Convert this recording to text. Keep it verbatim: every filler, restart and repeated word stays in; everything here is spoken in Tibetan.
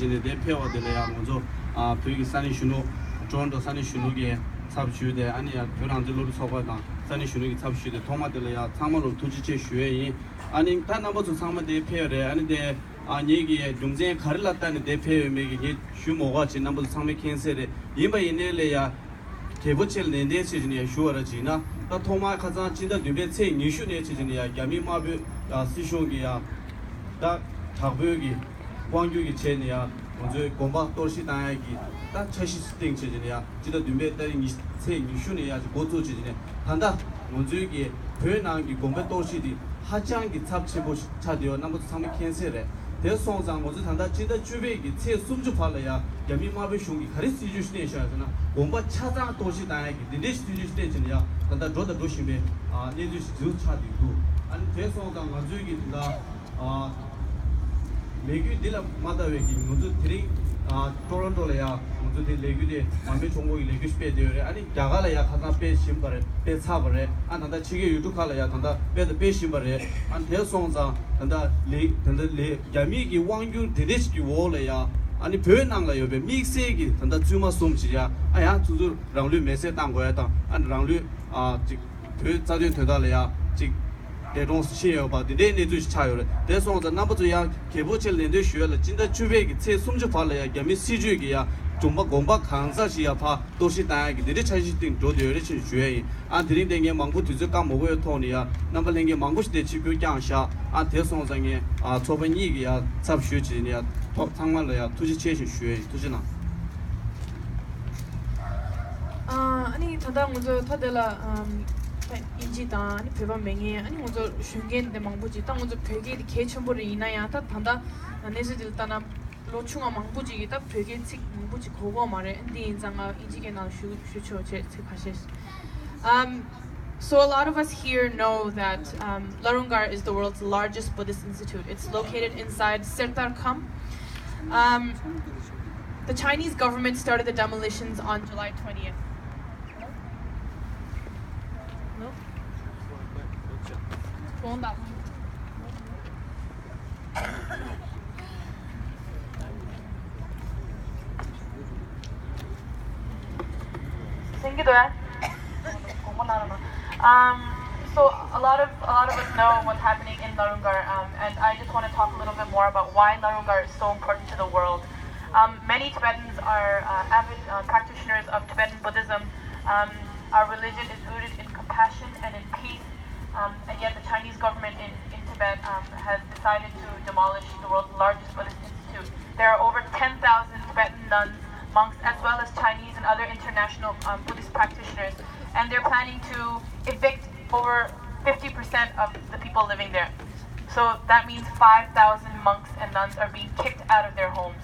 ནས་དེ་ཕེབས་པ་དེ་ལ་ཡང་ང་ཚོ་ཨ་བོད་ཀྱི་ས་གནས་གཞོན་ནུ་ཊོ་རོན་ཊོ་ས་གནས་གཞོན་ནུ་གི་ཚབ་ཞུས་ཏེ། ཨ་ནི་ཡང་བོད་རང་བཙན་སློབ་ཕྲུག་ཚོགས་པ་དང་ས་གནས་གཞོན་ནུ་གི་ཚབ་ཞུས་ཏེ། ཐོག་མ་དེ་ལ་ཡང་ཚང་མ་ལ་ཐུགས་རྗེ་ཆེ་ཞུ་ཡས་ཡིན། ཨ་ནི་ད་རྣམ་པ་ཚོ་ཚང་མ་དེ་ཕེབས་རེད། ཨ་ནི་དེ་ཨ་ངེད་ཀྱི་རྒྱུ་མཚན་ག་རེ་ལ་བལྟས་ནས་དེ་ཕེབས་ཡོད་མེད་ཀྱི་ངས་ཞུ་མ་དགོས་པ་བྱས། རྣམ་པ་ཚོ་ཚང་མས་མཁྱེན་གསལ་རེད། ཡིན་པ་ཡིན་ནའི་ལས་ཡ། གལ་པོ་ཆེ་ལ་ནན་ཏན་བྱེད་ཀྱི་ནས་ཞུ་བ་ར་བྱིན་ན། ད་ཐོག་མར་ཁ་སང་སྤྱི་ཟླ་བདུན་པའི་ཚེས་ཉི་ཤུ་ནས་བྱེད་ཀྱི་ནས་ཡ་རྒྱ་མི་དམར་པོའི་ཡ་སྲིད་གཞུང་གི་ཡ་ད་དྲག་པོའི་གི་དབང་སྒྱུར་གྱི་བྱས་ནས་ཡ་ང་ཚོའི་དགོན་པ་གཏོར་བཤིག་བཏང་ཡ་གི་ད་འཆར་གཞི་སྟེང་བྱེད་ཀྱི་ནས་ཡ་སྤྱི་ཟླ་བདུན་པའི་ཏ་རིག་ཉི་ཚེས་ཉི་ཤུ་ནས་ཡ་འགོ་བཙུགས་བྱེད་ཀྱི་ནས་ད་ལྟ་ང་ཚོའི་གི་བོད་ནང་གི་དགོན་པའི་གཏོར་བཤིག་དེ་ཧ་ཅང་གི་ཚབས་ཆེན་པོ་ཆགས་བསྡད་ཡོད། རྣམ་པ་ཚོ་ཚང་མས་མཁྱེན་གསལ་རེད། དེ་སོང་ཙང་ང་ཚོ་ད་ལྟ་སྤྱི་ཟླ་བཅུ་པའི་གི་ཚེས་སུམ་ཅུ་བར་ལ་ཡ་རྒྱ་མི་དམར་པོའི་གཞུང་གིས་ག་རེ་སྲིད་ཇུས་ཤིག་བསྟན་བཞག་ཡོད་ཟེར་ན། དགོན་པ་ཆ་ཚང་གཏོར་བཤིག་བཏང་ཡ་གི་འདི་འདྲའི་སྲིད་ཇུས་ཤིག་བསྟན་བྱས་ནས་ཡ་ད་ལྟ་འགྲོ་དང་འགྲོ་བཞིན་པའི་ཨ་གནས་ཚུལ་ཞིག་འདུག་ཆགས་བསྡད་འདུག་ཨ་ནི་དེ་སོང་ཙང་ང་ཚོའི་གི་ད་ལྟ་ཨ་ལས་འགུལ་འདི་ལ་མ་ལྟ་བའི་གི་ང་ཚོ་དེ་རིང་ཨ་ཊོ་རོན་ཊོ་ལ་ཡ་ང་ཚོ་དེ་ལས་འགུལ་དེ་མར་མེ་ཁྲོམ་སྐོར་གྱི་ལས་འགུལ་ཞིག་སྤེལ་བསྡད་ཡོད་རེད། ཨ་ནི་རྒྱ་གར་ལ་ཡ་ཁ་སང་སྤེལ་བཞིན་པ་རེད། སྤེལ་ཚར་བ་རེད། ཨ་ད་ལྟ་ཕྱི་རྒྱལ་ཡུལ་གྲུ་ཁག་ལ་ཡ་ད་ལྟ་སྤེལ་དང་སྤེལ་བཞིན་པ་རེད། ཨ་དེ་སོང་ཙང་ད་ལྟ་ལས་ད་ལྟ་ལས་རྒྱ་མིའི་གི་དབང་སྒྱུར་དེ་འདྲ་ཞིག་གི་འོག་ལ་ཡ་ཨ་ནི་བོད་ནང་ལ་ཡོད་པའི་དམིགས་བསལ་གྱི་ད་ལྟ་བཙུན་མ་གསུམ་ཞིག་ཡ་ཨ་ཡང་ཚུར་ཚུར་རང་ལུས་མེར་སྲེག་བཏང་དགོས་ཡ་དང་། ཨ་ནི་རང་ལུས་ཨ་ཅིག་བོད་རྩ་དོན་དོན་དག་ལ་ཡ་ཅིག་འདས་གྲོངས་སུ་ཕྱིན་ཡོད་པ་དེ་འདྲའི་གནས་ཚུལ་ཞིག་ཆགས་ཡོད་རེད། དེ་སོང་ཙང་རྣམ་པ་ཚོ་ཡང་གལ་པོ་ཆེ་ལ་ནན་སྟོན་ཞུ་ཡ་ལ་སྤྱི་ཟླ་བཅུ་པའི་གི་ཚེས་སུམ་ཅུ་བར་ལ་ཡ་རྒྱ་མི་སྲིད་ཇུས་ཀྱི་ཡ་དགོན་པ་དགོན་པ་གང་ས་ཞིག་ཡ་ཕར་གཏོར་བཤིག་བཏང་ཡ་གི་འདི་འདྲའི་འཆར་གཞི་སྟེང་འགྲོ་བསྡད་ཡོད་རེད་ཅེས་ཞུ་ཡ་ཡིན། ཨ་དེ་རིང་དེ་ངས་མང་པོ་དུས་ཚོད་བཀག་མ་དགོས་པའི་ཐོག་ནས་ཡ་རྣམ་པ་ལྷན་རྒྱས་མང་པོ་ཞིག་དེ་ཆིབས་བསྒྱུར་བསྐྱངས་བཞག་ཨ་དེ་སོང་ཙང་ངས་ཨ་ཚོགས་པ་གཉིས་ཀྱི་ཡ་ཚབ་ཞུས་བྱས་ནས་ཡ་ཐོག་ཚང་མ་ལ་ཡ་ཐུགས་རྗེ་ཆེ་ཞེས་ཞུ་ཡ་ཡིན། ཐུགས་རྗེ་གནང་། ཨ་ནི་ད་ལྟ་ང་ཚོ་ད་དེ་ལ་ཨམ་ད་དབྱིན་ཇི་དང་ཨ་ནི་བོད་པ་མེད་མཁན་ཨ་ནི་ང་ཚོ་གཞོན་སྐྱེས་འདི་མང་པོ་ཅིག་ད་ང་ཚོ་བོད་སྐད་འདི་གལ་ཆེན་པོ་རེད། ཡིན་ན་ཡང་ད་ད་ལྟ་གནས་ཚུལ་འདི་ལ་ལྟ་ན་ལོ་ཆུང་བ་མང་པོ་ཅིག་གིས་ད་བོད་སྐད་ཚིག་མང་པོ་ཅིག་གོ་གོ་མ་རེད། འདི་ཡིན་ཙང་ང་དབྱིན་ཇི་སྐད་ནང་ཞུ་ཞུ་ཆོག་བྱས་ཚིག་ཁ་ཤས། Um, so a lot of us here know that um, Larungar is the world's largest Buddhist institute. It's located inside Sertar Kham. Um, the Chinese government started the demolitions on July twentieth. Hello? Hello? Thank you, Doya. Um, so a lot of a lot of us know what's happening in Larungar, um, and I just want to talk a little bit more about why Larungar is so important to the world. Um, many Tibetans are uh, avid uh, practitioners of Tibetan Buddhism, um, our religion is rooted in compassion and in peace, um, and yet the Chinese government in, in Tibet um, has decided to demolish the world's largest Buddhist institute. There are over ten thousand Tibetan nuns, monks, as well as Chinese and other international um, Buddhist practitioners, and they're planning to evict over fifty percent of the people living there. So that means five thousand monks and nuns are being kicked out of their homes.